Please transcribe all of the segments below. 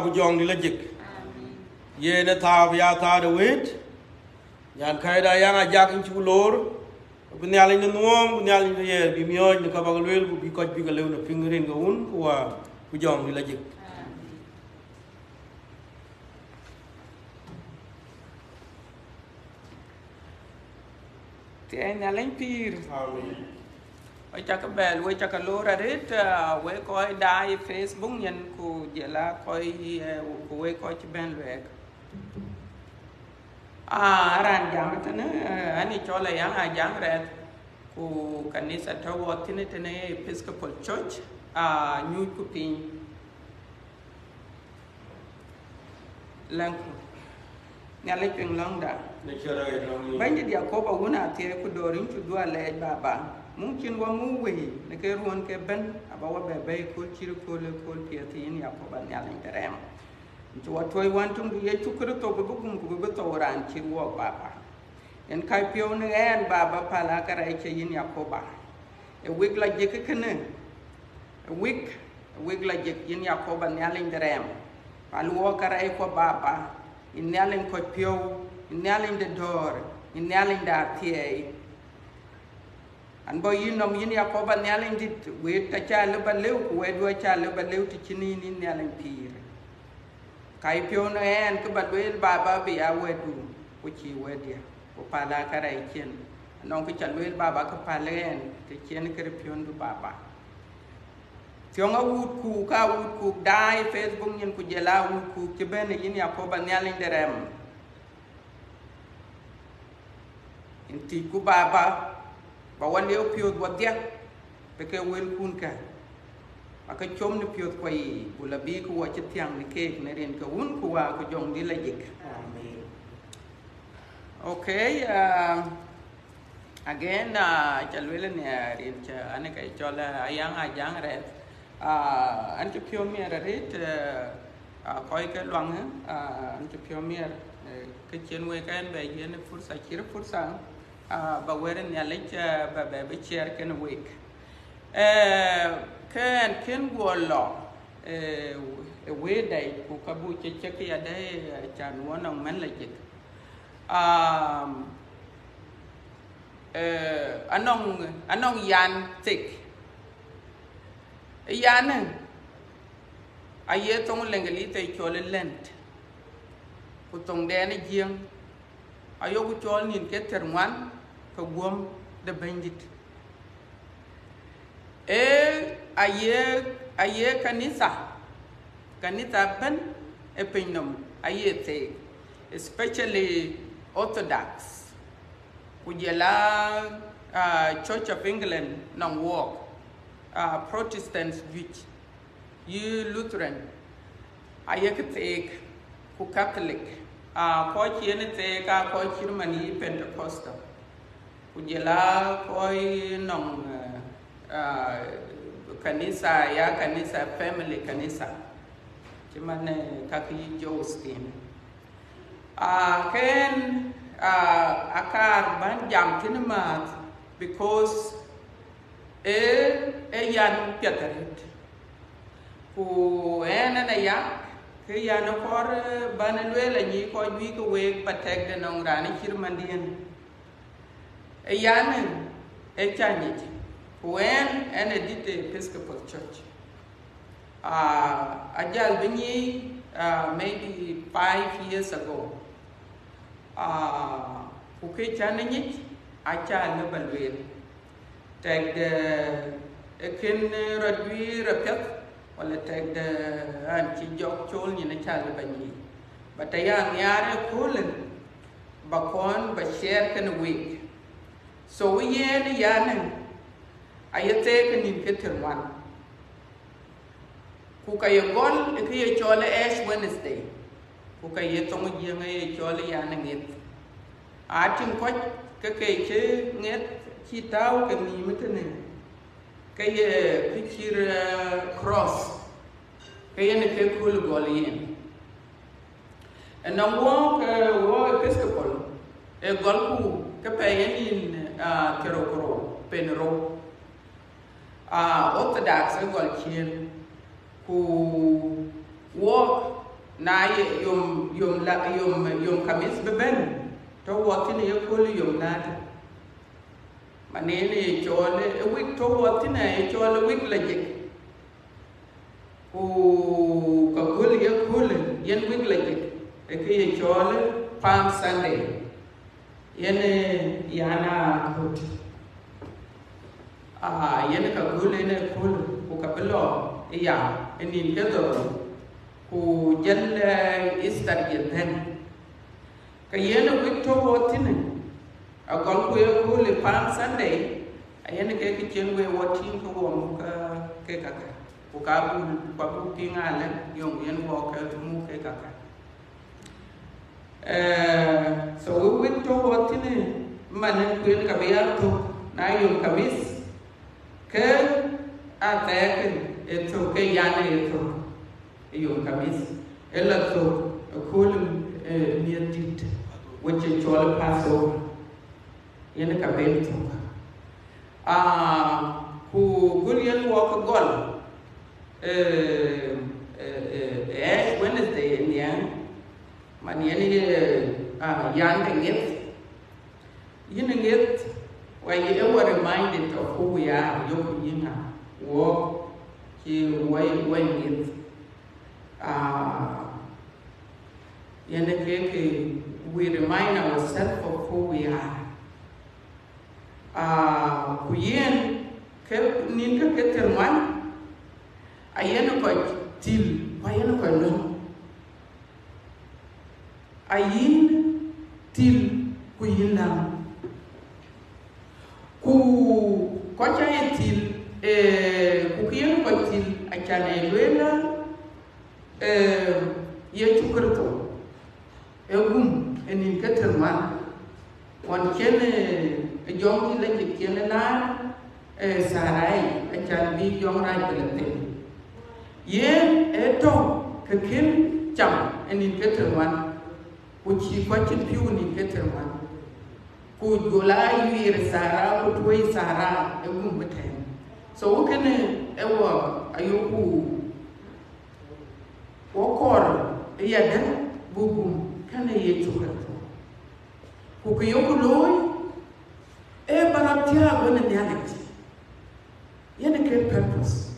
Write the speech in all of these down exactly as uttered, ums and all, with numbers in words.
ku jɔŋdït lajik. Yen ë thaar bï ya thaar de wëët. Nyan kɛ̈ɛ̈cda Ayaŋ Ajak, yïn cuk loor, bï Nhialic de nuɔɔm, bï Nhialic de ɣɛɛr, bï miɔɔc në ka bäk lueel, ku bï kɔc bï ke lëu në piŋ rin ke Wun ku Wät ku jɔŋdït lajik. Thiëi Nhialic pïïr. Amen. Wek cakë bɛ̈ɛ̈l, wek cakë loor arëët, ah, wek kɔc daai Facebook nyin, ku jɔl a kɔc, eh, ku wek kɔc cï bɛ̈n luɛɛk. Ah, raan jam tënë, eh, an ë cɔl Ayaŋ Ajak Rɛth, ku kanitha tɔ̈ wɔ thïn tënë Episcopal Church, ah, nyuc ku piny. Läŋku. Nhialic piŋ lɔ̈ŋda. Në cï rɔt lɔ̈ŋ yic. Bɛ̈nydït Yakoba, Wun athiɛɛi ku dɔ̈ɔ̈r, yïn cuk dhuɔ̈k alɛɛc, Baba. Muk cïn wɔ muk wëi në ke ruɔ̈n ke bɛ̈n, aba wɔ bɛ bɛ̈i ëkööl cït ëkööl, ëkööl piɛth, yïn Yakoba Nhialic de rɛɛm. Yïn cï wɔ tuɔ̈c Wën töŋdu Yecu Kërtho bï bï gum ku bï bï thou raan cït wɔɔk, Baba. Yen ka piɔ̈u në ɣɛn, Baba, päl akërɛɛc, yïn Yakoba. Ë wik lajik kënë, ë wik, ë wik lajik, yïn Yakoba Nhialic de rɛɛm. Päl wɔɔk kërɛɛc kuɔ, Baba, yïn Nhialic kɔc piɔ̈u, yïn Nhialic de dɔ̈ɔ̈r, yïn Nhialic de athiɛɛi. An bɔ̈ yïnɔm, yïn Yakoba Nhialic dït, wɛ̈t acä lëu ba lëu, ku wɛ̈tdu acä lëu ba lëu të cïn yïn, yïn Nhialic pïïr. Ka yï piɔ̈u në ɣɛn, kë ba lueel, Baba, bï ya wɛ̈tdu, ku cïï wɛ̈tdiɛ̈, ku päl akërɛɛc ciën. Anɔŋ kë ca lueel, Baba, kë päl ɣɛn, të cïn kë piɔ̈ndu, Baba. Thiɔ̈ŋ awuutku, ka awuutku daai Facebook nyin, ku jɔl a awuutku cï bɛ̈n, yïn Yakoba Nhialic de rɛɛm. Yïn thiëcku, Baba, ba wɔ liep piɔ̈ɔ̈th wɔdhie, bï ke wëlkun kë, ba ke com në piɔ̈ɔ̈th kuɔ yiic, ku la bï ke wɔ cï thiäŋ në keek, në rin ke Wun ku Wät ku jɔŋdït lajik. Amen. Okay, uh, again, uh, ca lueel në rin cä an ë ke cɔl, uh, Ayaŋ Ajak Rɛth. Ah, an cï piɔ̈u miɛt arëët, eh, ah, kɔc ke luaŋ, eh, ah, an cï piɔ̈u miɛt, eh, kë cïn wek ɛn bɛ yiɛ̈n fursa, cït fursa, ah, ba wɛ̈t Nhialic, eh, ba bɛ bï ciɛɛr kenë wek. Eh, ke ɛn kën guɔ lɔ, eh, ë wëëtdɛ̈, ku ka buk cï cïk ya dɛ̈, eh, can wɔ nɔŋ mɛ̈n lajik. Ah, eh, anɔŋ, anɔŋ yan thek. Ë yan ë, aye thoŋ Lëŋgëlith ë cɔl ë Lent, ku thoŋdɛn ë Jiëŋ ayoku cɔl nïn ke thiërŋuan ke guɔ̈m de Bɛ̈nydït. Ee, aye, aye kanitha, kanitha ëbɛ̈n ë pinynhom aye theek, especially Orthodox, ku jɔl a, ah, Church of England nɔŋ wɔɔk, ah, Protestants juëc, yï Lutheran, ayek theek, ku Catholic, ah, kɔc cï yen theek aa kɔc cït man yï Pentecostal, ku jɔl a kɔc nɔŋ, eh, ah, kanitha, ya kanitha, family kanitha, cï man, eh, ka kë yï Jews thïn. Ah, ke ɛn, ah, akaar bän jam thïn määth, because ee, ee yan piɛth arëët. Ku ɛn, ɛn aya, kë yan kɔɔr, eh, bän lueel, anyic kɔc juëc ke week, ba tɛkde nɔŋ raan ë cït mandiɛ̈n. Ë yan ë, ë cä nyic, ku ɛn, ɛn ë dït ë Episcopal Church. Ah, ajäl bï nyic, ah, maybe five years ago. Ah, ku kë cän ë nyic, acä lëu ba lueel. Tɛkde ë kën rɔt juiir apiɛth, wala tɛkde an cï jɔk cool nyin, acä lëu ba nyic. But aya nhiaar ëköölë, ba kɔn ba share kenë week. So yen ë yan ë, aye theek ë nïn ke thiërŋuan. Ku ka ye gɔl ë kë ye cɔl ë Ash Wednesday, ku ka ye thoŋ Jiëŋ ë ye cɔl ë yan ë ŋeth. Aa tïŋ kɔc ke ke cï ŋeth cï tääu ke nïïm ëtënë, ke ye kë cït, eh, cross, ke yen ë ke kööl gɔl yen. Ënɔŋ wɔɔk, eh, wɔɔk Episcopal, ë gɔlku ke pɛɛi yen nïn, ah, thiërrou ku rou, pɛɛi rou. Ah, Orthodox ë gɔl ciëën, ku wɔɔk Na ye yom, yom la, yom, yom kamis bï bɛ̈n, tɔ̈ wɔ thïn ye kööl yom lada. Man yen ye cɔɔl, ë wik tɔ̈ wɔ thïn ye cɔɔl wik la jik. Ku ka kööl ye kööl yen wik la jik, ë kë ye cɔɔl Palm Sunday. Yen, eh, yan a kööt. Ah, yen ka kööl yen ë kööl, ku ka bï lɔ ya ë nïn ke dhorou, ku jël, eh, Easter jël bɛ̈n. Ka yen ë wik tɔ̈ wɔ thïn, agɔl ku ye kööl ë Palm Sunday, ayen ke kë cïn wek wɔ tïŋ ke wɔ muk ke, ke kakä. Ku ka buk, ku abuk piŋ alë, yöŋ yen wɔ ke muk ke kakä. Eh, so wek wik tɔ̈ wɔ thïn, man ë kuën ka bï ya thök, na yom kamis, ke athɛɛk ë thök, ke yan ë thök, ë yom kamis, ë la thök, ë kööl, eh, miëth dït, wek cï cɔɔl Passover, yen ka ben thök. Ah, ku gɔl yen wɔ ke gɔl, eh, eh, eh, Ash Wednesday yen ya, man yen ye, ah, yan de ŋeth. Yïn ŋeth, wek ye wɔ reminded of who we are, yok yïn a, wɔ cï wɔ, wɔ ŋeth. Ah, yen ke, ke we remind ourselves of who we are. Ah, ku yen ke nïn ke, ke thiërŋuan, ayen kɔc thil, ku ayen kɔc lɔ̈ŋ. A yïn thil ku yïn läŋ. Ku kɔc aye thil, eh, ku kë yen kɔc thil, acan ee lueel, eh, Yecu Kërtho ë gum ë nïn ke thiërŋuan. Ɣɔn cïn, eh, jɔŋdït la jik cïn ë naar, eh, Sarai, acan bï jɔŋrac bï la thel. Yen ë tɔ̈ ke kën cam ë nïn ke thiërŋuan, ku cï kɔc cïn pïu ë nïn ke thiërŋuan. Ku jɔl a yuiir Sara, ku tuɔi Sara ë gum ëtɛ̈ɛ̈n. So, kënë ë wɔ ayoku, wɔ kɔɔr ë yadɛ̈ buk gum kënë Yecu Kërtho. Ku kë yoku looi, ee ba rɔt thiääk wën ë Nhialic, yen ke purpose.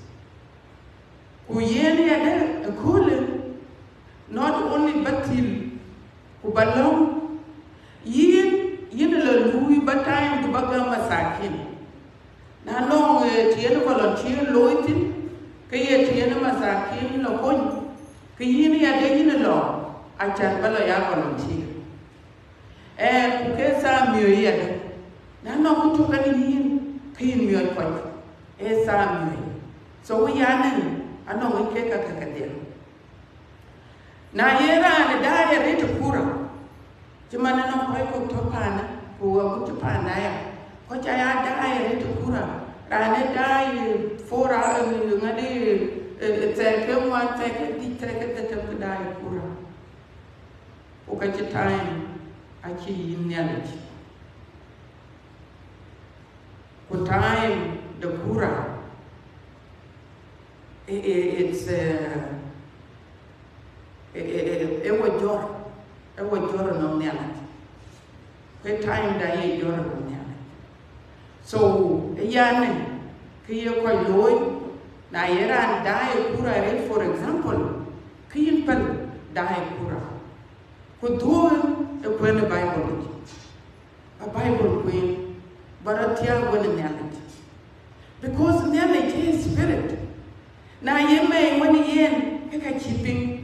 Ku yen yadɛ̈ ëköölë, not only ba thil ku ba lɔ̈ŋ, yïn, yïn la luui ba time ku ba gäm masakin. Na nɔŋ, eh, të yen volunteer looi thïn, ke ye të yen masakin la kony, ke yïn yadɛ̈ yïn lɔ, acan ba lɔ ya volunteer. Eh, ku ke thaa miɔ̈c yadɛ̈. Na nɔŋ kë tök kɛn yïn, ke yïn miɔ̈c kɔc. Ee thaa miɔ̈c. So, wë yan ënë, anɔŋ wec ke ka ke kedhie. Na ye raan ë daai arëët ë kura, cï man ënɔŋ kɔc kɔ̈k tɔ̈ paanë, ku agut cï paan aya, kɔc aya daai arëët ë kura. Raan ë daai four hour, ŋadï, eh, thɛɛr ke ŋuan, thɛɛr ke dhïc, thɛɛr ke dhetem ke daai ë kura. Ku ka cï time acï yïn Nhialic. Ku time de kura, i-, i-, it's, eh, i-, i-, i-, ë wɔ jɔr, ë wɔ jɔr ënɔŋ Nhialic. Ke time da ye jɔr ënɔŋ Nhialic. So, ë yan ë, kë ye kɔc looi, na ye raan daai ë kura arëët, for example, ke yïn päl daai ë kura. Ku dhuɔ̈k ë kuën ë Bible yic. Ba Bible kueen, ba rɔt thiääk wën ë Nhialic. Because Nhialic ee spirit. Na ye mɛɛc wën ë yen, ke ka cï piŋ.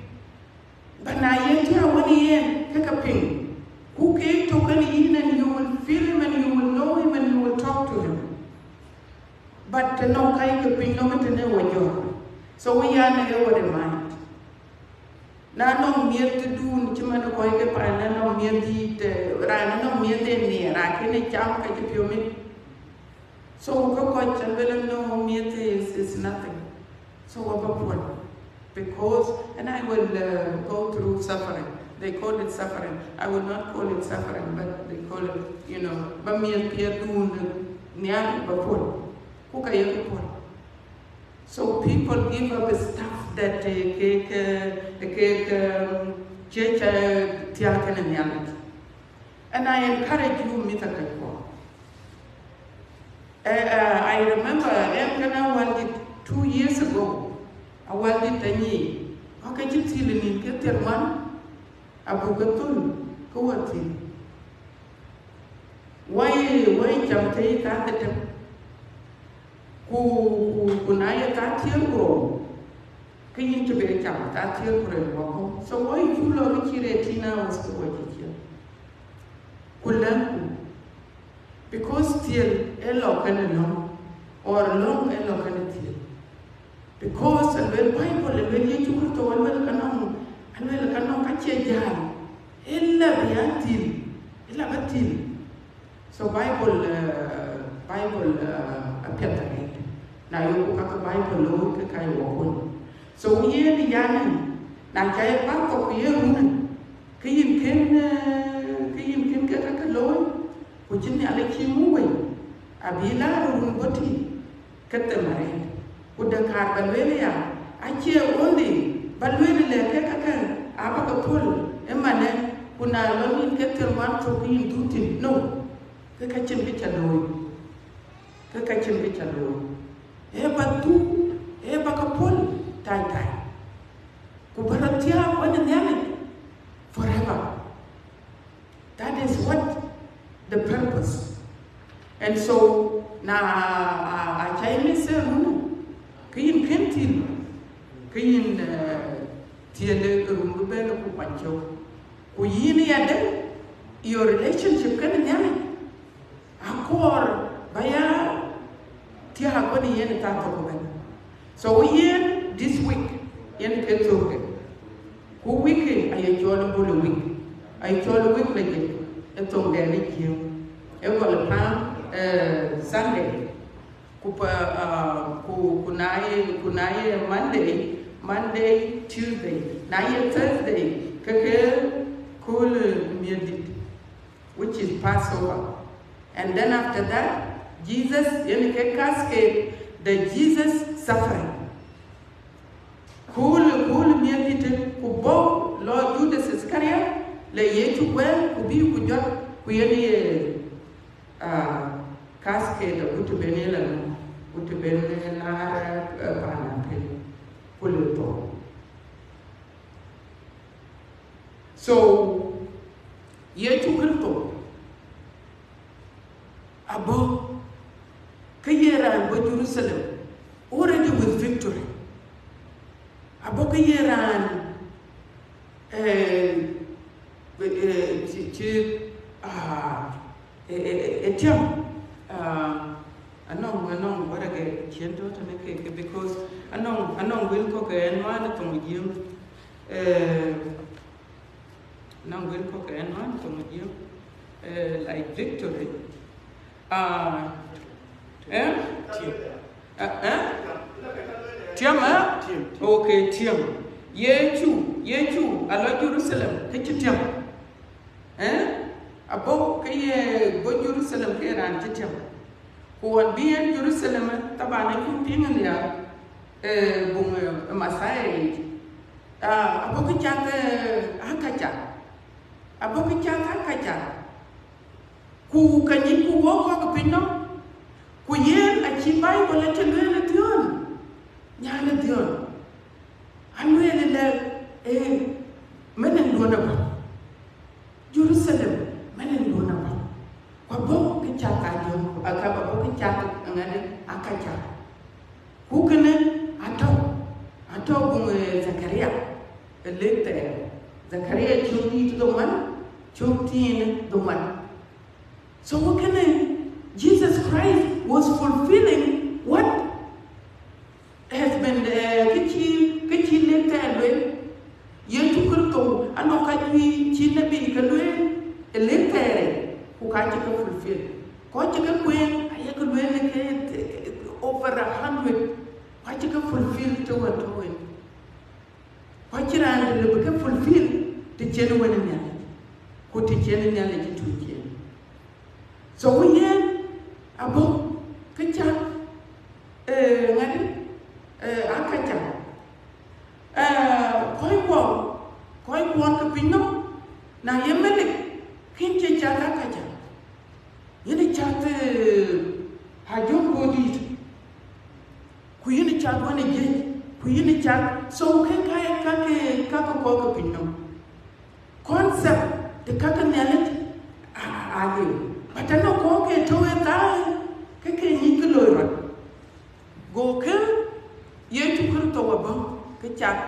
But na ye thiääk wën ë yen, ke ka piŋ. Ku keek tök kën yïn, and you will feel him, and you will know him, and you will talk to him. But të nɔŋ ka ye ke piny nɔm tënë wɔ jɔ̈ɔ̈k. So wë yan ë wɔ remind. Na nɔŋ miëth tëdun cï man kɔc ke paan, na nɔŋ miëth dït, eh, raan nɔŋ miëth en nhiɛɛr, raan kënë cam ka cï piɔ̈u mit. So ke kɔc cä luel nɔŋ miëth is, is nothing. So wɔ ba puɔl. Because, and I will, uh, go through suffering. They call it suffering. I will not call it suffering, but they call it, you know, ba miëth piɛth dun nhial ba puɔl. Ku ka ye ke puɔl. So people give up stuff that, eh, kek, eh, kek, um, cie ca thiääk kenë Nhialic. And I encourage you, mïth akɔckuɔ. Eh, eh, I remember, eh, kënë awäldït two years ago, awäldït Anyic, ɣɔn ke cï thil nïn ke thiërŋuan, abuk ke thöl ke wɔ thil. Wai, wai cam tei ka dhetem. Ku, ku, ku na ye ka thiëër ku rou, ke yïn cï be cam ka thiëër ku rou wakɔ̈u. So wai cu lɔ ke cï rɛ̈t eighteen hours ke wɔ cï ciël. Ku lɛ̈ŋku, because thiël ë lɔ kenë lɔ̈ŋ, or lɔ̈ŋ ë lɔ kenë thiël. Because aluel Bible, aluel Yecu Kritho, aluel ka nɔŋ, aluel ka nɔŋ ka cie jäl. Ëla bï ya thil, ëla bä thil. So Bible, uh, Bible, uh, apiɛth arëët. Na yökku ka ke Bible looi ke ka ye wɔ kuny. So yen yani, na ca ye päl thok ye run, ke yïn kën, uh, ke yïn kën ke ka ke looi, ku cïn Nhialic cï ŋu wei, abï laar run bɔ̈ tïŋ. Ke them arëët. Ku dɛ̈ kaar bä lueel aya, acie only bä lueel lɛ ke käkë aa bä ke puɔ̈l ëmanë, ku na lɔ nïn ke thiërŋuan thök ke yïn dhuk thïn. No. Ke ka cïn kë ca looi. Ke ka cïn kë ca looi. Ee bä dhuk, ee bä ke puɔ̈l taitai. Ku bä rɔt thiaak wën ë Nhialic forever. That is what the purpose. And so, na a, a, a ca yïn ë ceremony, ke yïn kën thil, ke yïn, eh, thiël ë run bï bɛ̈n ku kuany cök. Ku yïn yadë, your relationship kenë Nhialic, akɔɔr bä ya thiaak wën yen ë thaa thok ëbɛ̈n. So yen this week, yen ke thökë. Ku week ë aye cɔl ë Holy Week, aye cɔl ë week lɔ jël ë thoŋdɛn ë Jiëëŋ. Ë gɔl ë Palm, eh, Sunday. Ku pa, ah, ku, ku na ye, ku na ye Monday, Monday, Tuesday. Na ye Thursday, ke ke kööl ë miëthdït, which is Passover. And then after that, Jesus, yen ke cascade, the Jesus suffering. Kööl, kööl miëthdït, ku bɔ̈ lɔ Judas Iscariot, le Yecu guɛɛl, ku bï ku jɔt, ku yen ye, ah, cascade, ku të ben ye lɔ, ku të ben ye laar, eh, paan apil, ku le thou. So, Yecu Kritho abɔ̈ ke ye raan bɔ̈ Jerusalem already with victory. Abɔ̈ ke ye raan, eh, eh, cï, cï, ah, eh, eh, eh, tiam, ah, anɔŋ, anɔŋ wäragɛ cien tɔ̈ tënë ke, ke, because anɔŋ, anɔŋ wël kɔ̈k ë ɛn man ë thoŋ Jiëëŋ. Eh, anɔŋ wël kɔ̈k ë ɛn man ë thoŋ Jiëëŋ. Eh, like victory. Ah, eh? Tiam. Eh, eh? Tiam, eh? Tiam, tiam. Okay, tiam. Yecu, Yecu alɔ Jerusalem ke cï tiam. Eh? Abɔ̈ ke ye bɔ̈ Jerusalem ke raan cï tiam. Ku ɣɔn bï en Jerusalem, eh, taban acuk piŋ ë nhial, eh, buŋ, eh, Mathayo yic. Ah, abɔ̈ ke cath, eh, akaca. Abɔ̈ ke cath akaca. Ku ka nyic ku wok kɔc piny nɔm, ku yen acï Bible acï lueel ë dhiɔ̈n, nyan ë dhiɔ̈n. Alueel lɛ, ee, melik duɔ̈n abɔ̈, Jerusalem, melik duɔ̈n abɔ̈. Ku abɔ̈ ke cath adhiɔ̈n, ku aka abɔ̈ ke cath ŋadï, akaca. Ku kënë atɔ̈, atɔ̈ buŋ, eh, Zakaria, ë lëk thɛɛr. Zakaria cök dït dhoŋuan, cök thiin dhoŋuan. So kënë, Jesus Christ was fulfilling what has been, eh, kë cï, kë cï lëk thɛɛr lueel. Yecu Kritho anɔŋ ka juëc cï nabi ke lueel ë lëk thɛɛr, ku ka cï ke fulfill. Kɔc cï ke kueen ayek lueel ke, ke over a hundred, ka cï ke fulfill të wën tɔ̈ wën. Ku acïn raan dɛ̈ lëu bï ke fulfill të cïn wën ë Nhialic, ku të cïn Nhialic ë tuuc yen. So yen abɔ̈ ke cath, eh, ŋadï, eh, akaca. cath wën ë jiëc, ku yïn ë cath. So ke ka, ka ke, ka ke kɔɔr ke piny nɔm. Concept de ka ke Nhialic a, a, a liu. But anɔŋ kɔɔr ke tɔ̈u ë thaai, ke ke nyic ke loi rɔt. Go ke Yecu Kërtho abɔ̈ ke cath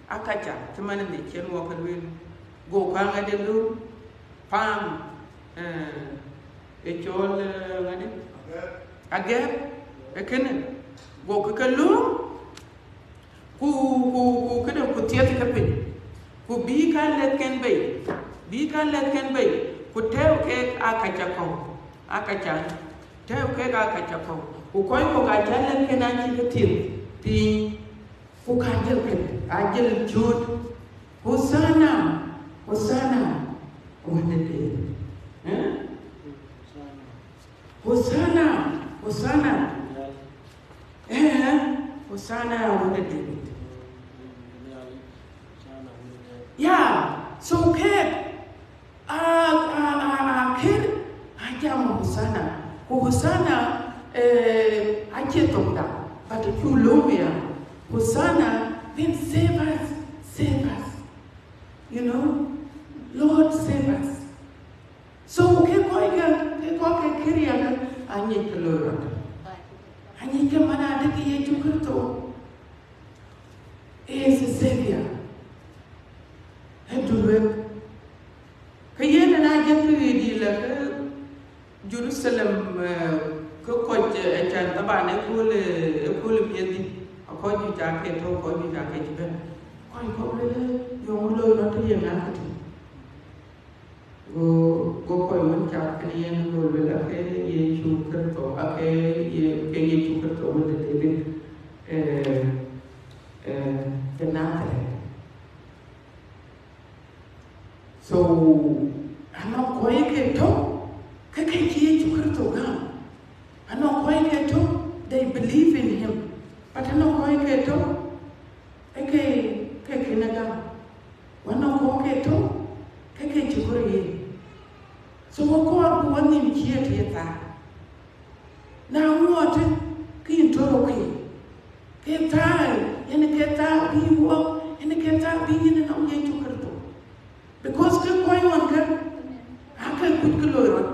akaca, cï man ë cïn wɔ ke lueel. Go ka ŋadï lum, paam, eh, ë cɔl, eh, ŋadï? Agɛ̈ɛ̈r, ë kënë. Go ke ke lum, ku, ku, ku këde, ku thiëth ke piny, ku bï ka lɛ̈thken bei, bï ka lɛ̈thken bei, ku tɛ̈ɛ̈u keek akaca kɔ̈u, akaca, tɛ̈ɛ̈u keek akaca kɔ̈u, ku kɔc kɔ̈k aca lɛ̈thken acï ke thiëth piny, ku ka jël këde, a jël cööt, Hosanna, Hosanna, wën de David. Eh? Hosanna, Hosanna. Eh, Hosanna wën de David. Yeah, so kek, a, a, a, a kër, a jam Hosanna. Ku Hosanna, eh, acie thokda, but cu lööm ya. Hosanna mean save us, save us. You know, Lord, save us. So ke kɔc ke, ke kɔc ke kër ya ke, a nyic ke loi rɔt. A nyic ke man adï ke Yecu Kërtho is a savior. Ë dul wek. Ke yen ë na jël ke ɣet dïït la ke Jerusalem, eh, ke kɔc, eh, acan taban ëkööl, eh, ëkööl miëth dït, akɔc juëc aake tɔ̈u, kɔc juëc aake cï bɛ̈n. Kɔc kɔ̈k lueel, yöŋ loi rɔt tëë ye ŋa këtï. Go, go kɔc wën cath kën yen go lueel, ake Yecu Kërtho, ake ye, ke Yecu Kërtho wën de David, eh, eh, de Nazareth. So, anɔŋ kɔc ke tɔ̈, ke ke cï Yecu Kërtho gam. Anɔŋ kɔc ke tɔ̈, they believe in him. But anɔŋ kɔc ke tɔ̈, ke, ke, ke kënë gam. Ku anɔŋ kɔc ke tɔ̈, ke ke cï kɔɔr yen. So, wɔ kɔɔr ku wɔ nïïm ciët ye thaar. Na ŋuɔɔtë, ke yïn tɔ̈ röt ke. Ke thaar, yen ke thaar bï wuɔk, yen ke thaar bï yïn nɔm Yecu Kërtho. Because ke kɔc ɣɔn ke, ake kuc ke loi rɔt.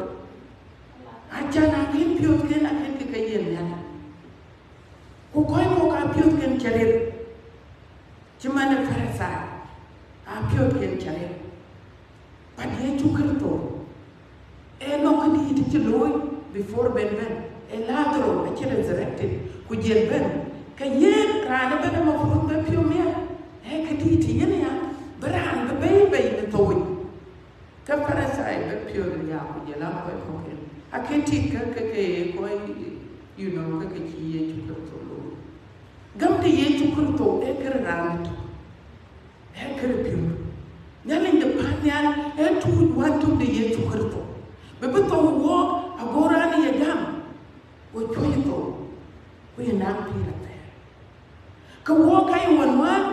Acan akën piöthken, akën ke ke yen nhial. Ku kɔc kɔ̈k aa piöthken cä rir, cï man ë Parithai, aa piöthken cä rir. But Yecu Kërtho, ee nɔŋ këdïït cï looi before ben bɛ̈n, ee Lazaro acï resurrected, ku jël bɛ̈n, ke yen raan ëbɛ̈n ë mafruud bï piɔ̈u miɛt, ee këdïït yen ya, bï raan bï bei bei në thou yic. Ke Parithai bï piɔ̈u ya, ku jël a kɔc kɔ̈kken. Akën tik ke, ke, ke kɔc, you know, ke, ke cï Yecu Kërtho looi. Gäm de Yecu Kërtho ee kërë raan ëtök. Ee kërë piɔ̈u. Nhialic de pan nhial ee tuuc wään tök de Yecu Kërtho. Bï bï thou wook ago raan ye gam, go cuɔ̈c thou, ku ye naŋ pïïr athɛɛr. Ke wook ka ye wän wään,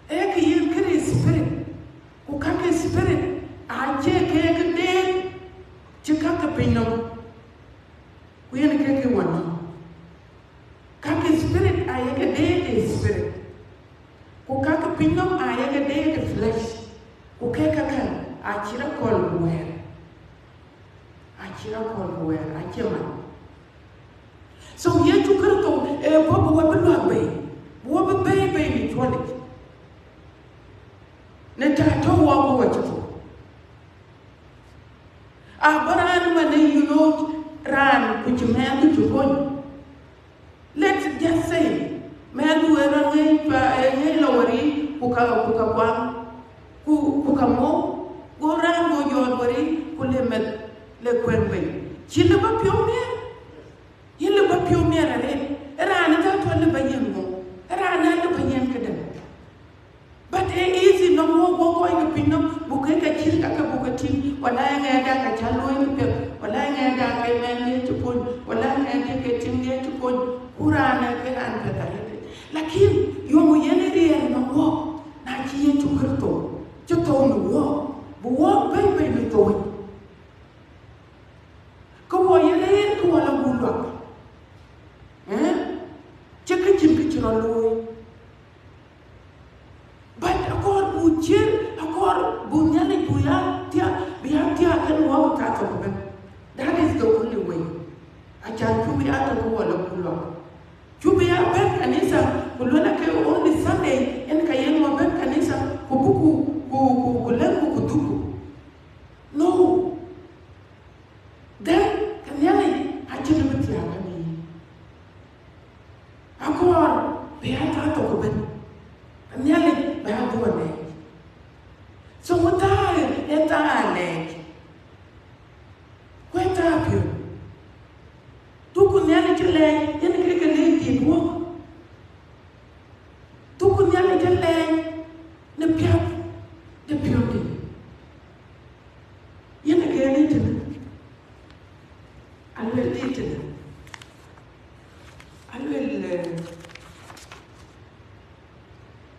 ee ke yen kërë spirit, ku ka ke spirit acie keek deet cï ka ke piny nɔm. Ku yen ke ke wän nɔm. Ka ke spirit aye ke deet ë spirit. Ku ka ke piny nɔm aye ke deet ë flesh. Ku ke ka kän acï rɔt kɔl ku wɛɛr. Acï rɔt kɔl ku wɛɛr, acï man. So Yecu Kërtho ee bɔ̈ bï wɔ bï luäk bei, bï wɔ bï bei bei në cuɔlic. Në ta tɔ̈ wɔ ku wɔ cï thou. Abï raan man ë, you know, raan ku cï mɛɛth ku cï kony. Let's just say, mɛɛth ku ë rɔt ŋiɛc, ë ŋiɛc lɔ wär yic, ku ka, ku ka kuaŋ, ku, ku ka mou, go raan go jɔt wär yic, ku le meth, le kuɛ̈n bei. Cï lë bä piɔ̈u miɛt? Yïn lë bä piɔ̈u miɛt arëët. Ë raan ë ka tuɔl lë bä yiɛ̈n mou. Ë raan ë lë bä yiɛ̈n këdäŋ. But ee easy nɔm wok, wok kɔc ke piny nɔm, buk ke ke cït ka ke buk ke tïŋ, wala ee ŋɛɛda ka cä luɔi ke piɛth, wala ee ŋɛɛda ke mɛn ye cï kony, wala ee ŋɛɛda ke tïŋ ye cï kony, ku raan ee ke raan piɛth arëët. Lakin yöŋ yen ë riɛɛr nɔm wok, na cï Yecu Kërtho cï thou në wok, bï wok bɛ̈i bɛ̈i në thou yic. Ke wɔ ye rëër, ke wɔ la buk luak. Eh? Cï kë cï atɔ̈ ku bɛ̈n. That is the only way. Acan cuk ya tɔ̈ ku wɔ lɔ ku lɔ. Cuk ya bɛ̈n kanitha, ku luel ake only Sunday, en ka yen wɔ bɛ̈n kanitha, ku buku, ku, ku, ku lɛ̈ŋku, ku dhukku. No. Then, ka Nhialic acï lëu bï thiaak ënë yï. Akɔɔr bï ya thaa thok ëbën. Ka Nhialic bï ya dhuɔ̈k lɛɛc. So, wë thaa ë thaa lɛɛc. Ku ë thaa piɔ̈u. Dhukku Nhialic ë lɛɛc, yen ke ke lɛɛc dït wok. Dhukku Nhialic ë lɛɛc në piath de piɔ̈nde. Yen ke yen tënë. Aluel dït tënë. Aluel, eh,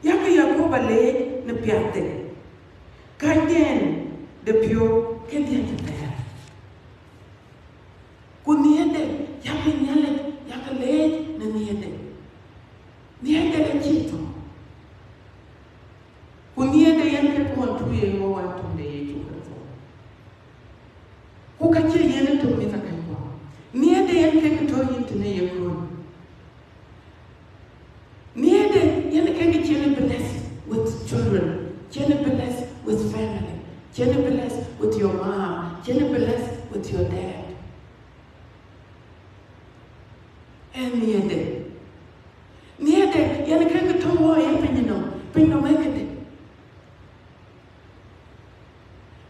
yak Yakoba leec në piathde. Kacden de piɔ̈u ke dhiëc thɛɛr. Ku nhiëërde, yak Nhialic, yak leec në nhiëërde. Nhiëërde acï thou. Ku nhiëërde yen ke kuɔn tui yen wɔ wan töŋ de Yecu Kërtho. Ku ka cie yen ë tök mïth akɛ̈ckuɔ. Nhiëërde yen ke ke tɔ̈ yïn tënë ye kööl. Nhiëërde yen ke ke cïn blessed with children, cïn blessed with family, cïn blessed with your mom, cïn blessed with your dad. Ee nhiëërde. Nhiëërde yen ke ke tɔ̈ wɔ ye piny nɔm, piny nɔm ee këde.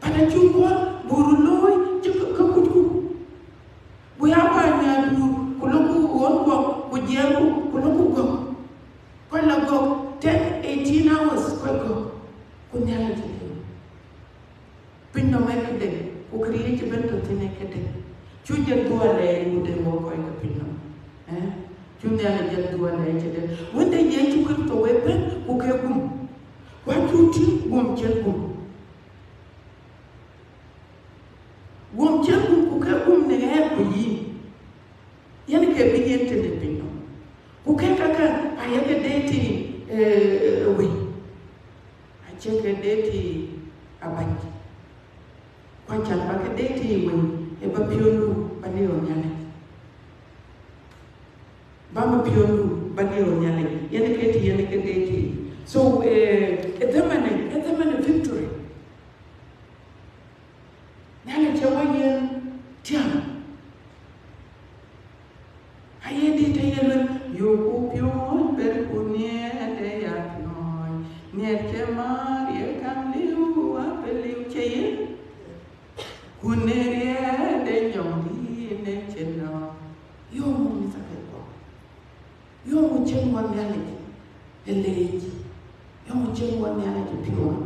But acuk kuɔl buk röt looi cï ke, ke kucku. Buk ya kuany nhiaar buk, ku lok ku ɣön guɔk, ku jiɛɛmku, ku lok ku gɔ̈k. Kɔc la gɔ̈k ten, eighteen hours, kɔc gɔ̈k. Ku Nhialic ë liu. Piny nɔm ee këde, ku këriëëc ëbën tɔ̈ thïn ee këde. Cu jël dhuɔ̈k lɛɛc wudë wɔ kɔc ke piny nɔm. Eh? Cu Nhialic jël dhuɔ̈k lɛɛc këde. Wënde Yecu Kërtho wek bɛ̈n, ku ke gum. Ku acuk tïŋ gum cïn gum. Gum cïn gum, ku ke gum në ɣɛɛr ku yïn. Yen ke bï yen tëde piny nɔm. Ku ke kakë ayeke deet, eh, wëi. Acie ke deet abäc. Ku acan ba ke deet wëi, ë ba piɔ̈ndu ba liu Nhialic. Ba ma piɔ̈ndu ba liu Nhialic. Yen ke tï, yen ke deet. So, eh, ë dhamane, ë dhamane victory. Nhialic cï wɔ yen tiam. Aye dït aye luel, yökku piɔ̈ɔ̈c bɛ̈n ku nhiëërde ya piɔ̈ɔ̈c. Nhiëër cï määr ye kaŋ liu, abï liu cï yen. Ku në riɛɛt de nyɔŋdït në cïn nɔm. Yökku mïth akɛ̈ckuɔ. Yökku cïn wɔ Nhialic ë leec. Yökku cïn wɔ Nhialic ë piɔ̈ɔ̈c.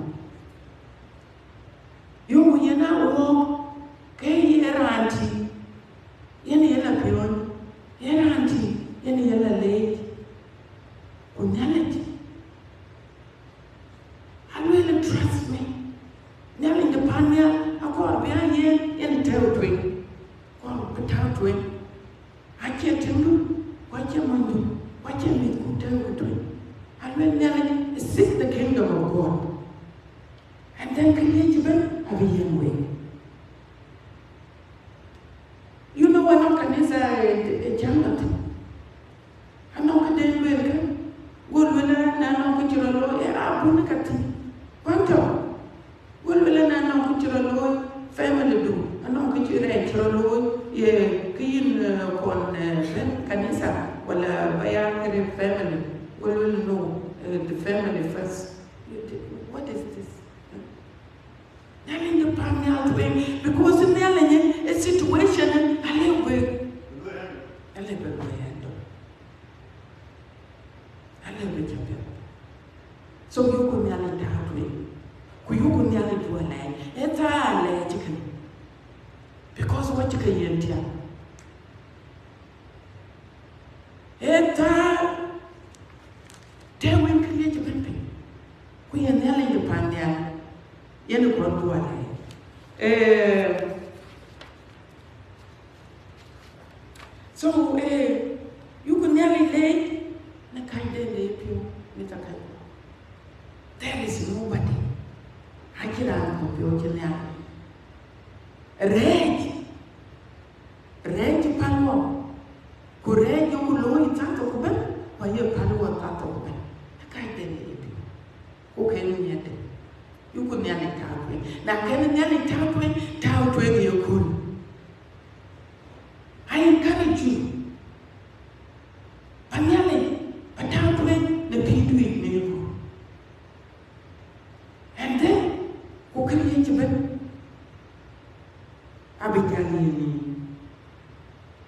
Yökku yen a wɔ ke ye raan tïŋ, yen ye la piɔ̈ɔ̈ny, ye raan tïŋ, yen ye la leec. Ku Nhialic, aluel, trust me. Nhialic de pan nhial akɔɔr bï a yen, yen tɛ̈ɛ̈u tueŋ. Kɔɔr bï tääu tueŋ. Acie tiŋdu, ku acie monydu, ku acie mïthku tɛ̈ɛ̈u tueŋ. Aluel Nhialic, seek the kingdom of God. And then këriëëc ëbën abï yiɛ̈n wek. You know, anɔŋ kanitha, eh, eh, cäŋ la thïn. Anɔŋ këden luelkë, go luel an, na nɔŋ kë cï rɔt looi, ee abun ka thïn. Kuan tɔ̈, go luel an, na nɔŋ kë cï rɔt looi, family du, anɔŋ kë cï rɛɛc cï rɔt looi, ye kë yïn, eh, kɔn, eh, bɛ̈n kanitha, wala ba ya kërë family. Go luel, no, eh, the family first. What is this? Nhialic de pan nhial tueŋ, because Nhialic ë situation ë alëu bï, alëu bï luɔi handle. Alëu bï cä piɛth. So yökku Nhialic tääu tueŋ, ku yökku Nhialic dhuɔ̈k lɛɛc, ee thaa lɛɛc kënë, because wɔ cï ke yen tiam. Ee thaa tɛ̈ wën këriëëc ëbën piny, ku ye Nhialic de pan nhial, yen ë kɔn dhuɔ̈k lɛɛc. Eh, so, eh, yökku Nhialic leec në kacden de piɔ̈u, në ka kackuɔ. There is nobody. Acïn raan kɔ̈k piɔ̈u cï Nhialic. Rɛɛc, rɛɛc cï päl wɔ, ku rɛɛc yeku looi thaa thok ëbɛ̈n, ku aye päl wɔ thaa thok ëbɛ̈n. Ë kacden ye piŋ, ku kën miɛtde, yuku Nhialic tääu tueŋ. Na kën Nhialic tääu tueŋ, tääu tueŋ ye kööl. I encourage you. Ba Nhialic, ba tääu tueŋ në pïïrdu yic në yekööl. And then, ku kën ye cï bɛ̈n, abï jäl ye nïïm.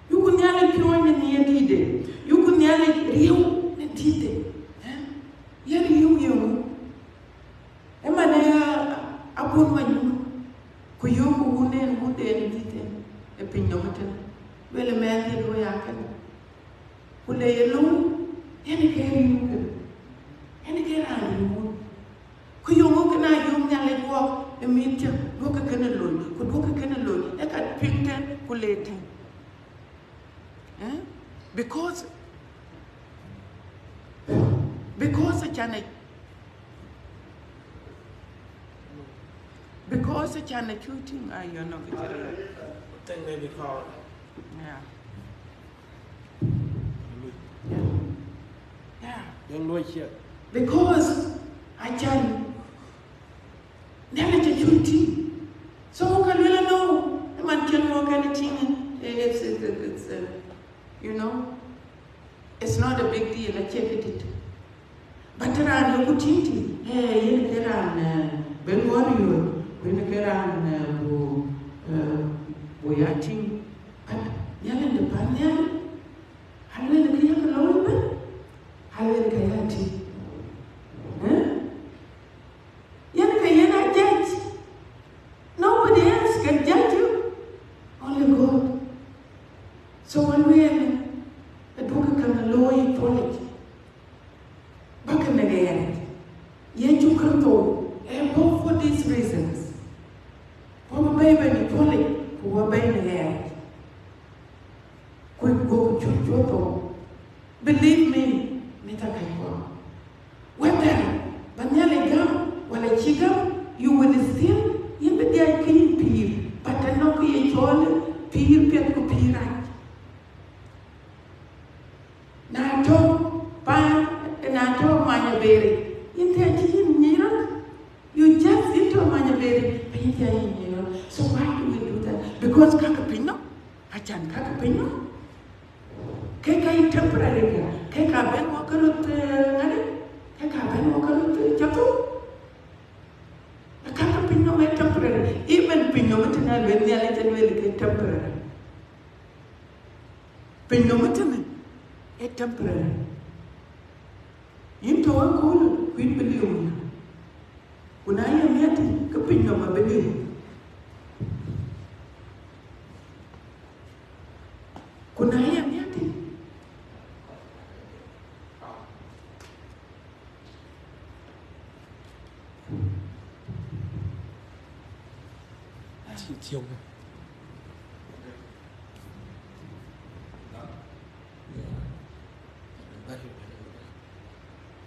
Yuku Nhialic piɔ̈ɔ̈ny në nhiëër dïïtde. Yuku Nhialic riëëu në dïïtde. Eh? Ye riëëu ye ŋö? Ëmën ë abun manyuur, ku yöökë wun en, wun en dïït en ë piny nɔm ëtënë. Lueel ë mɛnhdiɛ̈ looi akënë. Ku le ye looi, yen ke riëëu kënë. Yen ke raan riëëu wun. Ku yöŋö kënë ayöŋ Nhialic guɔ ë mïth cä, duɔ̈kkë kënë looi, ku duɔ̈kkë kënë looi, ë ka piŋ tɛ̈n, ku le tɛ̈n. Eh? Because, because acan ë, because acan ë cuk tïŋ, ah, you know, I think maybe call. Yeah. Yeah. Yeah. Young boy here. Because acan Nhialic acuk tïŋ. So ka lueel ënɔɔnë, ëmën cïn ŋö kën tïŋ, eh, it's, it's, it's, uh, you know, it's not a big deal, acie këdït. But raan yeku tïŋ tïŋ, eh, yen ke raan, eh, bï ŋuɔ̈t riööc, ku yen ke raan, eh, bï, eh, bï ya tïŋ. But Nhialic de pan nhial, alueel kë yak looi ëbɛ̈n, alueel kë ya tïŋ. Eh? Yen ke yen a judge. Nobody else can judge you. Only God. So when we are, aduɔ̈kkë käŋ looi puɔlic, bäkë në ɣɛɛric. Yecu Kërtho, eh, both for these reasons. Wɔ bï bɛ̈i bɛ̈n puɔlic, ku wɔ bɛ̈i në ɣɛɛric. Ku gokë cuk cuɔ̈th thou. Believe me, mïth akɛ̈ckuɔ. Whether ba Nhialic gam, wala cï gam, you will still, yïn bï dhiac kë yïn pïïr, but anɔŋ kë ye cɔɔl pïïr piɛth ku pïïr rac. Na tɔ̈ paan, na tɔ̈ many abëëric, yïn thɛɛr cï yïn nyic rɔt. You just yïn tɔ̈ many abëëric, but yïn thɛɛr yïn nyic rɔt. So why do we do that? Because kakë piny nɔm, acan kakë piny nɔm. Ke ka yï temporary ka, ke ka bɛ̈n wɔ ke röt, eh, ŋadï, ke ka bɛ̈n wɔ ke röt, eh, cä thou. Kakë piny nɔm ee temporary. Even piny nɔm ëtënë alueel Nhialic, alueel ke temporary. Piny nɔm ëtënë ee temporary. Yïn tɔ̈ ëköölë, ku yïn bï liu nhial. Ku na ye miɛt, ke piny nɔm abï liu. Ku na ye miɛt,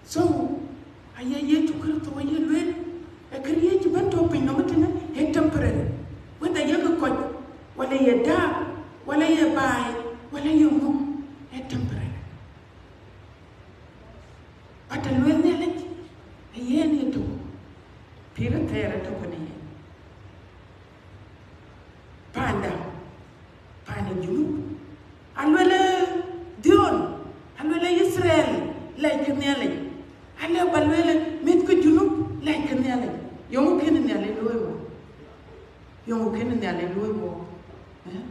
So, aye Yecu Kërtho aye lueel, ee këriëëc ëbɛ̈n tɔ̈ piny nɔm ëtënë ee temporary. Whether ye kɔc, wala ye dääk, wala ye baai, wala ye ŋö, ee temporary. But alueel Nhialic, ee yen ye tök, pïïr athɛɛr atök në yen. Panda, panda Junub. Alueel Dhion, alueel Yithriɛl, lɛckë Nhialic. Alë ba lueel mïthkë Junub, lɛckë Nhialic. Yöŋ kën Nhialic luɔ̈i wɔ. Yöŋ kën Nhialic luɔ̈i wɔ. Eh?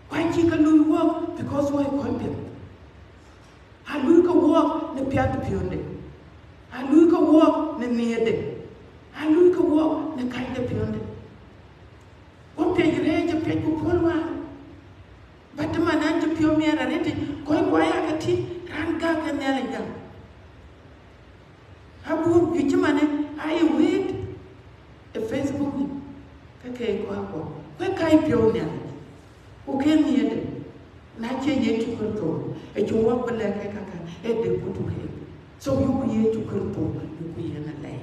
Ku acï ke luui wɔ, because wɔ ye kɔc piɛth. Aluui ke wuɔɔk në piath piɔ̈nde. Aluui ke wuɔɔk në nhiëërde. Aluui ke wuɔɔk në kacde piɔ̈nde. Ku piɛc rɛɛc apiɛc ku puɔ̈l wäär. But man an cï piɔ̈u miɛt arëtic, kɔc ku aya ke tïŋ, raan gäk ke Nhialic gam. Abuk juëc cï manë aa ye wëët ë Facebook nïm, ke ke kɔc kuɔ, ku ë ka ye piɔ̈u Nhialic, ku ke nhiëërde, na cie Yecu Kërtho, ë cï wɔk bï lɛ̈k ke kakä, ë de kutu ke. So yuku Yecu Kërtho, yuku yen alɛi.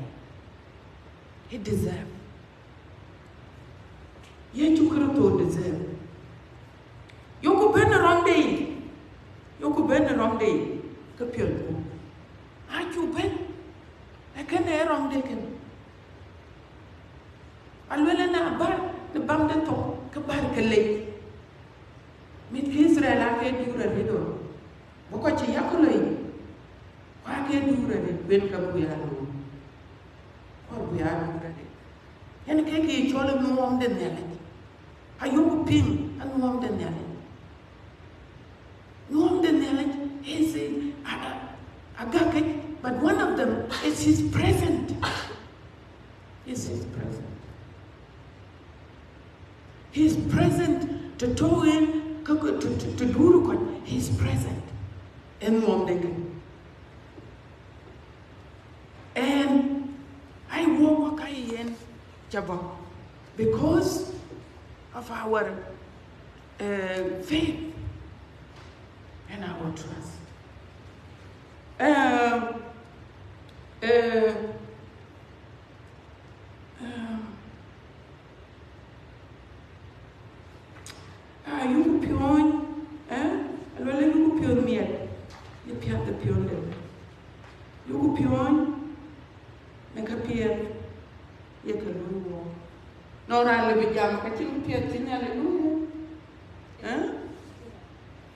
He deserve. Yecu Kërtho deserve. Yoku bɛ̈n ë rɔŋde yic, yoku bɛ̈n ë rɔŋde yic, ke piɔ̈nku. Acuk bɛ̈n, ee kënë ë rɔŋde kënë. Aluel ë na bär në baŋ de thok, ke bär ke lec. Mïth ke Itharel aake duur arëët ɣɔn, bï kɔc cï yak lɔ yic, ku aake duur arëët, ben ke bï ya looi, ku bï ya duur arëët. Yen ke kë cɔl anuɔɔm de Nhialic. Ayuku piŋ anuɔɔm de Nhialic. Nuɔɔm de Nhialic is a, a, a gäk yic, but one of them is his present. Is his present. He is present të tɔ̈u yen, ke, ke, të, të, të duur kɔc. He is present. Ë nuɔɔm de ke. And I walk ka yen cä bɔ̈ because of our, uh, faith and our trust. Um, uh, um, Ah, yuku piɔ̈ɔ̈ny, eh? Aluel yuku piɔ̈ɔ̈ny miɛt, ye piath de piɔ̈nde. Yuku piɔ̈ɔ̈ny në ka piɛth, ye ka luɔi wɔ. Nɔŋ raan lëu bï jam ka cïn piɛth cï Nhialic luɔi, eh?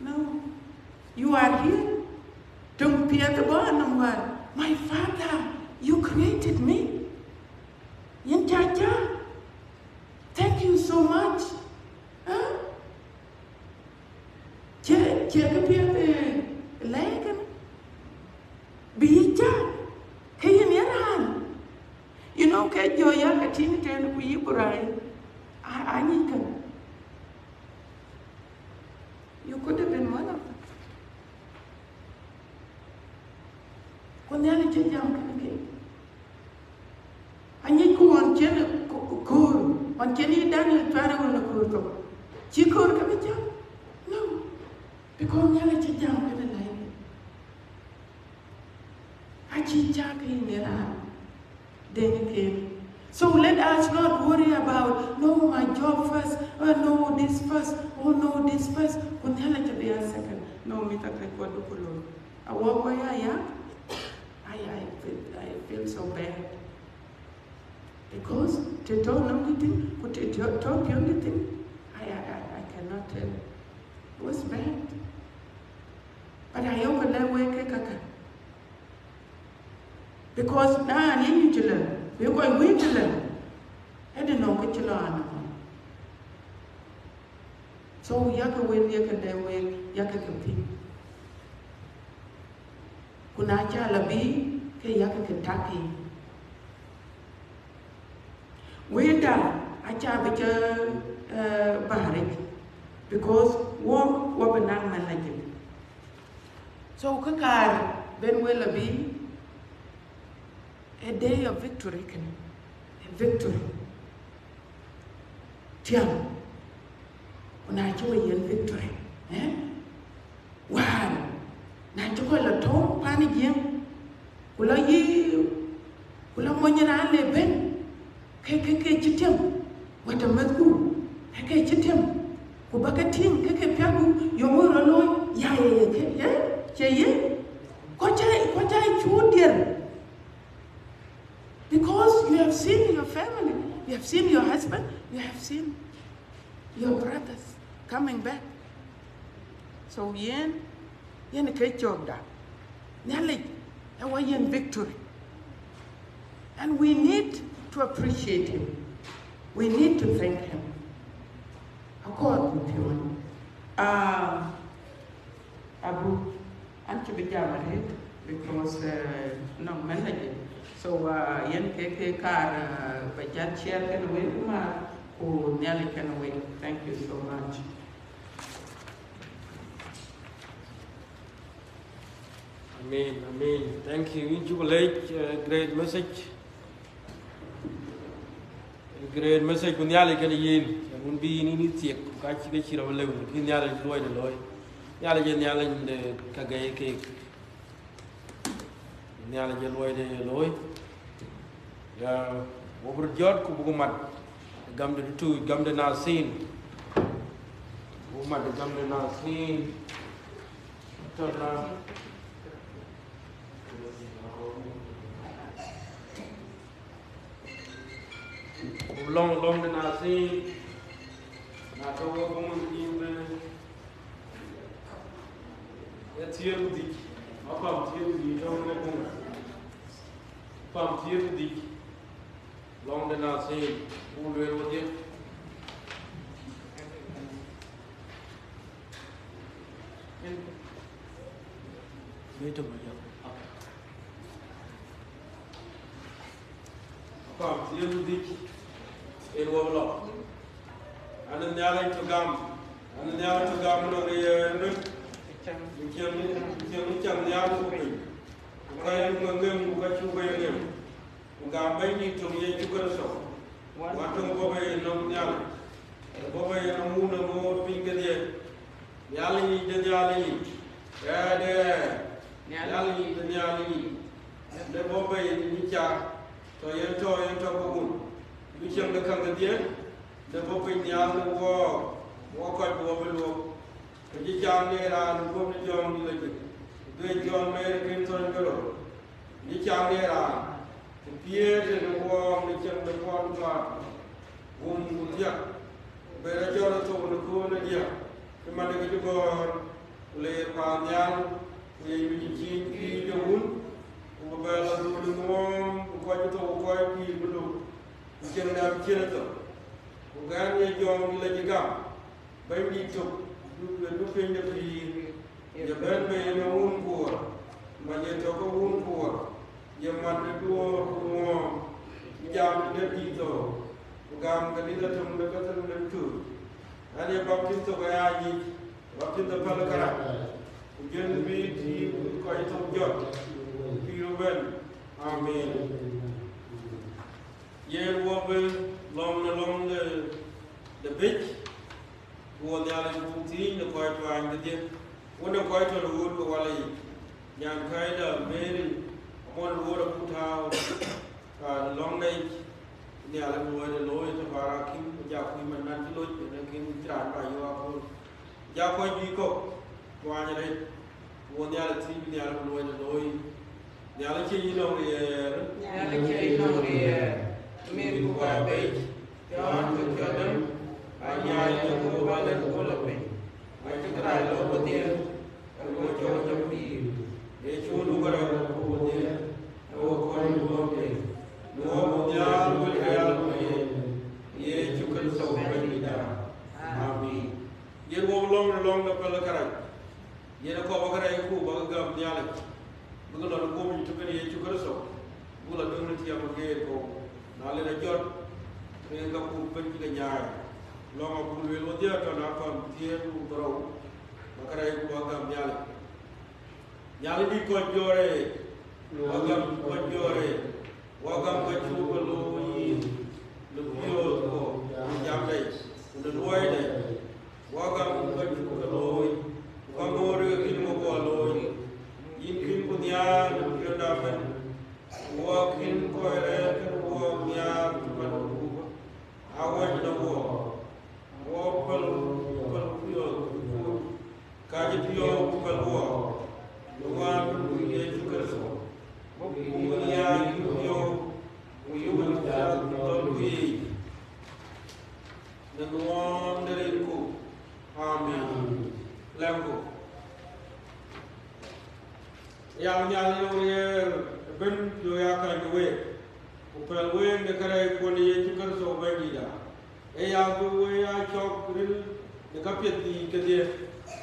No. You are here. Töŋ piɛth bɔ̈ anɔm wäär. My Father, you created me. Yen cä cä. Thank you so much. Huh? Cie, cie kë piɛth, eh, lɛ̈i kënë. Bï yï cä, ke yïn ye raan. You know, ke jɔ ya ka tïŋ tɛ̈n ku yï burai. A, a nyic kën. You could have been one of them. Ku Nhialic cï jam kënë ke. Anyicku ɣɔn cïn ku-, ku-, köör, ɣɔn cïn yï Daniel cuat ë ɣön ë köör thok. Cï köör ke bï cam? No. Because Nhialic cï jam kënë lɛ̈i. Acï cak yïn ë raan. Then again. So let us not worry about, "No, my job first, oh no, this first, oh no, this first." Ku Nhialic abï a second. No, mïth, akëc kuɔt ku looi. Awɔk wɔ ya ya. I, I feel, I feel so bad. Because të tɔ̈u nɔm dït thïn, ku të tɔ̈u, tɔ̈u piɔ̈n dït thïn, I, I, I, I cannot tell. It was bad. But ayok lɛ̈k wek ke käkkä. Because na yen yïn cï lɛ̈k, bï kɔc wïc cï lɛ̈k, ëdï nɔŋ kë cï lɔ anɔm. So yakë wël, yakë lɛ̈k wek, yakë ke piŋ. Ku na cä lɔ bï, ke yakë ke tak yiic. Wëëtda acä bï cä, eh, bäär yic, because wɔ, wɔ bï naŋ mɛn la jël. So kë kaar ben wël abï, a day of victory kënë, a victory. Tiam, ku na cï we yiën victory, eh? Wäär, na cï kɔc lɔ tɔ̈u pan ë Jiëŋ, ku lɔ yï, ku lɔ mony raan le ben, ke, ke, ke cï tiam, wɛ̈t amɛ̈thku, ke, ke cï tiam, ku bä ke tïŋ, ke, ke piathku, yöŋ wek rɔt looi, ya, ya, ya, ke, ya, cie ye? Kɔc cä, kɔc cä cuut dier. Because you have seen your family, you have seen your husband, you have seen your brothers coming back. So yen, yen ke cökda. Nhialic ë wɔ yiën victory. And we need to appreciate him. We need to thank him. Akɔɔr ku piɔ̈ɔ̈ny. Ah, Abu, an cï bï jam arëët, because, eh, nɔŋ mɛn la jël. So, uh, yen ke, ke kaar, uh, ba jat share kënë wek, ku ma, ku Nhialic kënë wek. Thank you so much. Amen, amen. Thank you. Yïn cuk leec, uh, great message. Great message, ku Nhialic kënë yïn, yen wun bï yïn, yïn thiek, ku ka cï, ka cï rɔt lëu, kï Nhialic luɔi de looi. Nhialic ee Nhialic de ka gɛi keek. Nhialic ee luɔi de looi. Ya, wo bï röt jɔt, ku buk mat. Gam de tutuuc, gam de Nathiin. Ku mat de gam de Nathiin. Tɔ̈ na. Ku lɔ̈ŋ, lɔ̈ŋ de Nathiin. Na tɔ̈ wek buŋ thiin bï ye thiëër ku dhïc. Apam thiëër ku dhïc tɔ̈ wek buŋ. Apam thiëër ku dhïc. Lɔ̈ŋ de Nathiin, ku lueel wedhie. Wait a minute. Apam thiëër ku dhïc, en wek lɔ. An Nhialic tɔ̈ gam, an Nhialic tɔ̈ gam nɔŋ ye röt. Ku cieŋ, ku cieŋ, ku cieŋ nhial ku piny. Ku ka ye ŋem, ku ka cuk ye ŋem. Ku gam Bɛ̈nydït tök Yecu Kërtho, wän tök bɔ̈ bei nɔm Nhialic, bɔ̈ bei nɔm Wun ë ŋoot piny kedhie. Nhialic yic de Nhialic yic, Ɣɛɛr de ɣɛɛr, Nhialic yic de Nhialic yic, de bɔ̈ bei në nyic cak, tɔ̈ yen tɔ̈, yen tɔ̈ ke Wun, bï cieŋ de käŋ kedhie, de bɔ̈ piny nhial në wɔɔk, wɔ kɔc bï wɔ bï luɔ̈k. Ku cï cak de raan guöp në Jɔŋdït lajik, ku dhuëëc Jɔn Mary kën thɔ̈n ke rou. Ku cï cak de raan, të piëëtë në wɔɔk në cieŋ de kuɔn päl, gum ku thiäk, ku bɛ rɔt jɔt ë thok në kööl ë diäk, cï man de kë cï gɔ̈ɔ̈r, ku leer paannhial, ku ye nyuc ë ciëëny pïïr de Wun, ku bï bɛ lɔ dhöl ë ŋuɔɔm, ku kɔc ë thok ku kɔc pïïr bï luk, ku cieŋ dap ciën ë thok. Ku gɛ̈n ye Jɔŋdït lajik gam. Bɛ̈nydït tök, du, du piny de pïïr, ye bɛ̈n bei në Wun kuɔɔr, man ye tɔ̈ ke Wun kuɔɔr, ye man de duɔ̈ɔ̈r ku ŋuɔɔm, cï jam tëde dïït thou, ku gam ke dït atöŋ de ke thöŋ de tuuc. An ye baptith tök aya nyic, baptith de päl kërac, ku jël bï tiit kɔc thok jɔt, pïïr ëbɛ̈n. Amen. Yen wɔ bï lɔ̈ŋ në lɔ̈ŋ de, de bec, ku wɔ Nhialic buk thiëëc në kɔc tuaany kedhie, wën ë kɔc tɔ̈ në ɣööt ke wal yic. Nyankäida Mary Amon Luɔɔr abuk tääu, aa, në lɔ̈ŋda yic, Nhialic bï luɔide looi të bä raan kïm, ku ja kuc man nän cï loc, ënë kïm cï raan bä yök akööl. Ja kɔc juëc kɔ̈k tuany arëët, ku wɔ Nhialic thiëëc bï Nhialic bï luɔide looi. Nhialic cie yï nɔŋ riɛɛr. Nhialic cie yï nɔŋ riɛɛr. Mïth ku kuac bei, jɔ̈ɔ̈ny ku cɔl däŋ, anyaai de ku bä lɛ̈k ku lɔ piny. Acï kërac lɔ wedhie, ku duö cɔk jɔ pïïr. Yecu du kärɛc ku wedhie, ku kony duööŋ piny. Duö ku nhial wël ke ya ku yen, Yecu Kërtho Bɛ̈nydïtda. Amin. Yen wok lɔ̈ŋ në lɔ̈ŋ de päl kërac. Yen ë kɔc bä kärɛc ku bä ke gäm Nhialic, bï ke lɔ në guöp yic tök kën Yecu Kërtho, bï lɔ döŋ në tiɛɛm ë geer kɔ̈u. Na len ë jɔt, ke ka ku bɛ̈n cï ke nyaai. Lɔ̈ŋ abuk lueel wedhie tɔ̈ në apam thiëër ku dhorou, bä kärɛc ku bä gäm Nhialic. Nhialic dït kɔc jɔ̈ɔ̈r ë, bä gäm kɔc jɔ̈ɔ̈r ë. Wä gam ka cuk ke looi yïn në piɔ̈ɔ̈th guɔ në jamdɛ̈ ku në luɔidɛ̈. Wä gam ka cuk ke looi, ku ka ŋoot ke kïn wä guɔ looi. Yïn kïn ku nhiaar në piɔ̈nda ëbɛ̈n, ku wä kïn kɔc rɛ̈ɛ̈r kën wä nhiaar cï man ku awäc në guɔ. Wä päl, päl piɔ̈ɔ̈th ku Ka cï piɔ̈u ku päl guɔ, në Wändu Yecu Kërtho, ku ŋun ya yï piɔ̈u, ku yï Wën Cäth Dhɔ̈l ku yiic, në ŋuɔɔn de rinku. Amin. Lɛ̈mku. Yak Nhialic nɔŋ riɛɛr ëbɛ̈n, piɔ̈u ya käny week, ku pɛ̈l week në kärɛckuɔn Yecu Kërtho Bɛ̈nydïïtda. Ee ya bï wek aa cɔk ril në käpiɛth yiic kedhie,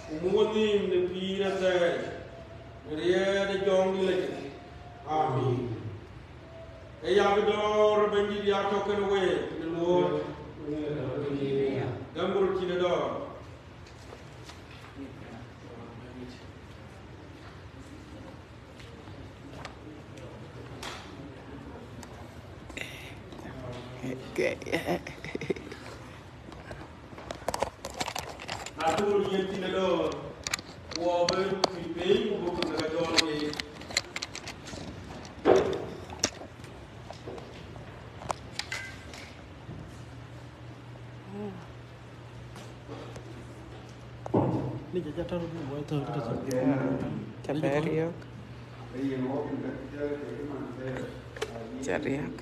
ku muk wenhïïm në pïïr athɛɛr, në riɛɛr de Jɔŋdït lajik. Amin. Ee ya bï dɔ̈ɔ̈r Bɛ̈nydït ya tɔ̈ kenë week në luɔ̈ɔ̈r, gäm röt cïn ë dɔ̈ɔ̈r. Okay. Na tuur yen cïn ë dɔ̈ɔ̈r, wɔ bï kuc piny ku bï kuc ke jɔl piny. Ni ca ca tɔ̈ rot woi thöl këtëc. Ca bɛ̈ɛ̈r yök. Ca riäk.